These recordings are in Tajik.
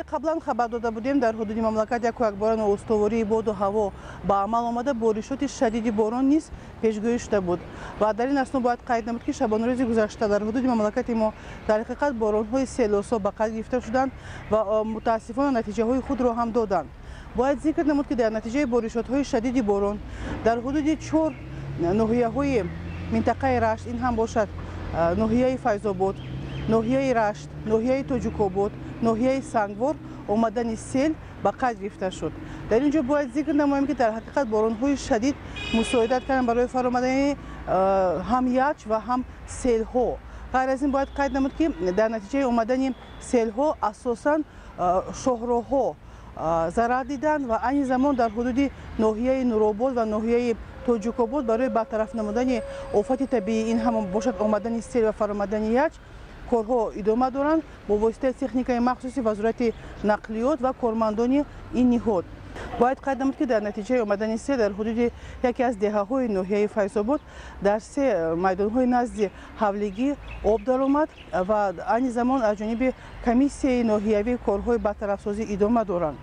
Тавре қаблан хабар дода будем, дар ҳудуди мамлакат яку якбора ноустувории боду ҳаво ба амал омада, боришоти шадиди борон низ пешгӯӣ шуда буд. Ва дар ин асно бояд қайд намуд, ки шабонарӯзи гузашта дар ҳудуди мамлакати мо дар ҳақиқат боронҳои селосо ба қайд гирифта шуданд ва мутаассифона натиҷаҳои худро ҳам доданд. Бояд зикр намуд, ки дар натиҷаи боришотҳои шадиди борон дар ҳудуди 4 ноҳияҳои минтақаи Рашт, ин ҳам бошад ноҳияи Файзобод, ноҳияи Рашт, ноҳияи Тоҷикобод, ноҳияи Сангвор омадани сел ба қайд гирифта шуд. Дар ин ҷо бояд зикр намоем, ки дар ҳақиқат боронҳои шадид мусоидат карданд барои фаромадани ҳам яч ва ҳам селҳо. Ғайр аз ин бояд қайд намуд, ки дар натиҷаи омадани селҳо асосан шоҳроҳҳо зарар диданд ва айни замон дар ҳудуди ноҳияи Нуробод ва ноҳияи Тоҷикобод барои бартараф намудани офати табиӣ, ин ҳам бошад омадани сел ва фаромадани яч, корҳо идома доранд бо воситаи техникаи махсуси Вазорати нақлиёт ва кормандони ин ниҳод. Бояд қайд намуд, ки дар натиҷаи омадани сел дар ҳудуди яке аз деҳаҳои ноҳияи Файзобод дар 3 майдонҳои назди ҳавлигӣ об даромад ва айни замон аз ҷониби комиссияи ноҳиявӣ корҳои бартарафсозӣ идома доранд.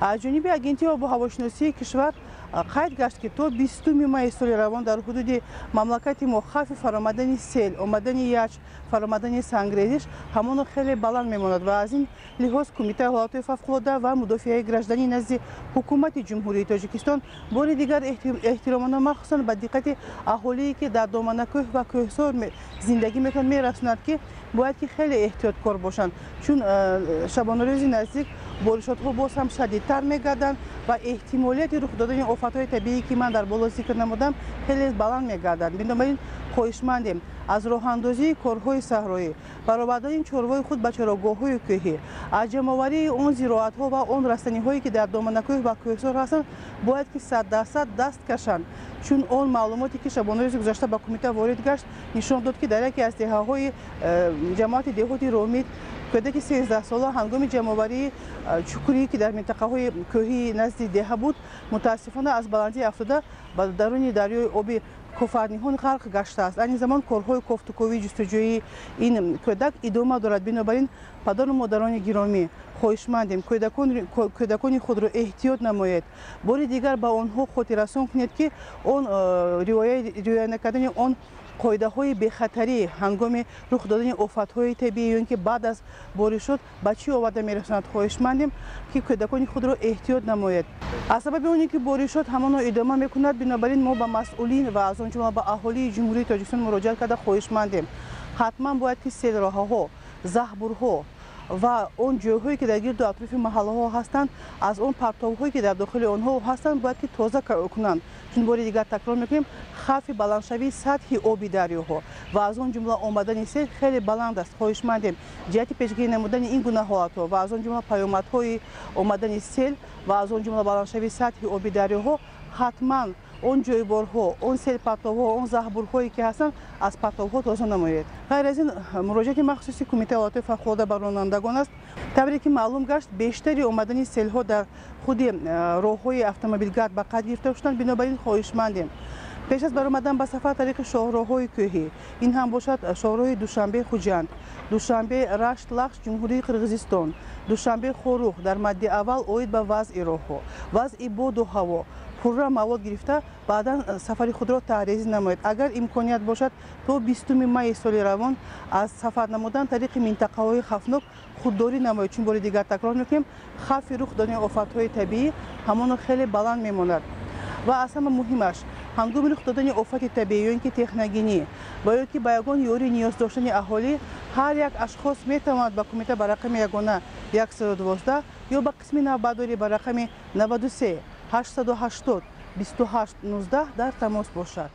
Аз ҷониби Агентии обу ҳавошиносии кишвар қайд гашт, ки то 20 майи соли равон дар ҳудуди мамлакати мо хавфи фаромадани сел, омадани яч, фаромадани сангрезиш ҳамоно хеле баланд мемонад ва аз ин лиҳоз Кумитаи ҳолатҳои фавқулода ва мудофиаи гражданӣ назди Ҳукумати Ҷумҳурии Тоҷикистон бори дигар эҳтиромона махсусан ба диққати аҳолие, ки дар доманакӯҳ ва кӯҳсор зиндагӣ мекунанд, мерасонад, ки бояд ки хеле эҳтиёткор бошанд, чун шабонарӯзи наздик боришотҳо боз ҳам шадидтар мегарданд ва эҳтимолияти рух додани офатҳои табиӣ, ки ман дар боло зикр намудам, хеле баланд мегардад. Бинобар ин хоҳишмандем аз роҳандозии корҳои саҳроӣ, баровардани чорвои худ ба чарогоҳҳои кӯҳӣ, аз ҷамъоварии он зироатҳо ва он растаниҳое, ки дар доманакӯҳ ва кӯҳсор ҳастанд, бояд ки 100% даст кашанд, чун он маълумоте, ки шабонарӯзи гузашта ба кумита ворид гашт, нишон дод, ки дар яке аз деҳаҳои ҷамоати деҳоти Ромид кӯдаки 13сола ҳангоми ҷамъоварии чукурӣ, ки дар минтақаҳои кӯҳии назди деҳа буд, мутаассифона аз баландӣ афтода ба даруни дарёи оби Кофарниҳон ғарқ гаштааст. Айни замон корҳои кофтуковии ҷустуҷӯии ин кӯдак идома дорад. Бинобар ин падару модарони гиромӣ, хоҳишмандем кӯдакони худро эҳтиёт намоед. Бори дигар ба онҳо хотиррасон кунед, ки он риоя накардани он қоидаҳои бехатарӣ ҳангоми рух додани офатҳои табиӣ ё ин ки баъд аз боришот ба чӣ оварда мерасонад. Хоҳишмандем, ки кӯдакони худро эҳтиёт намоед. Аз сабаби оне ки боришот ҳамоно идома мекунад, бинобар ин мо ба масъулин ва аз он ҷумла ба аҳолии Ҷумҳурии Тоҷикистон муроҷиат карда хоҳишмандем, ҳатман бояд ки селроҳаҳо, заҳбурҳо ва он ҷойҳое, ки дар гирду атрофи маҳаллаҳо ҳастанд, аз он партовҳое, ки дар дохили онҳо ҳастанд, бояд ки тоза кунанд. Чун бори дигар такрор мекунем, хавфи баландшавии сатҳи оби дарёҳо ва аз он ҷумла омадани сел хеле баланд аст. Хоҳишмандем ҷиҳати пешгирӣ намудани ин гуна ҳолатҳо ва аз он ҷумла паёмадҳои омадани сел ва аз он ҷумла баландшавии сатҳи оби дарёҳо ҳатман он ҷойборҳо, он селпартовҳо, он заҳбурҳое, ки ҳастанд, аз партовҳо тоза намоед. Ғайр аз ин муроҷиати махсуси Кумитаи ҳолатҳои фавқулода ба ронандагон аст. Тавре ки маълум гашт, бештари омадани селҳо дар худи роҳҳои автомобилгард ба қайд гирифта шуданд. Бинобар ин хоҳишмандем пеш аз баромадан ба сафар тариқи шоҳроҳҳои кӯҳӣ, ин ҳам бошад шоҳроҳи Душанбе-Хуҷанд, Душанбе-Рашт-Лахш Ҷумҳурии Қирғизистон, Душанбе-Хоруғ, дар мадди аввал оид ба вазъи роҳҳо, вазъи боду ҳаво пурра мавод гирифта, баъдан сафари худро таҳрезӣ намоед. Агар имконият бошад, то 20 майи соли равон аз сафар намудан тариқи минтақаҳои хавфнок худдорӣ намоед, чун бори дигар такрор мекунем, хавфи рух додани офатҳои табиӣ ҳамоно хеле баланд мемонад. Ва аз ҳама муҳимаш, ҳангоми рух додани офати табиӣ ё ин ки техногенӣ ва ё ки ба ягон ёрӣ ниёз доштани аҳолӣ, ҳар як ашхос метавонад ба кумита ба рақами ягона 112 ё ба қисми навбатдорӣ ба рақами 93 880 28 19 дар тамос бошад.